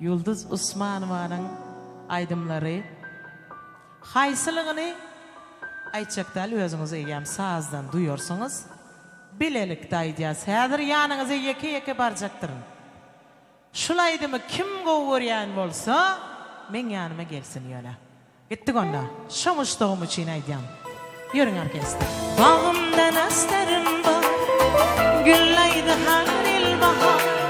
Ýulduz Usmanowanyň aýdymlary haýsylygyny aýtjak däl özüňiz eýýäm sazdan duýarsyňyz. Bilelikde aýdýas. Häzir ýanyňyza ýeke-ýeke barjakdyryn. Şul aýdymy kim gowy görýän bolsa meň ýanyma gelsin ýöne. Gitdik onda. Şo muşdagym üçin aýdýan. Ýörüň orkestr. Bagymda nastarym bar, Güllaýdy har il bahar.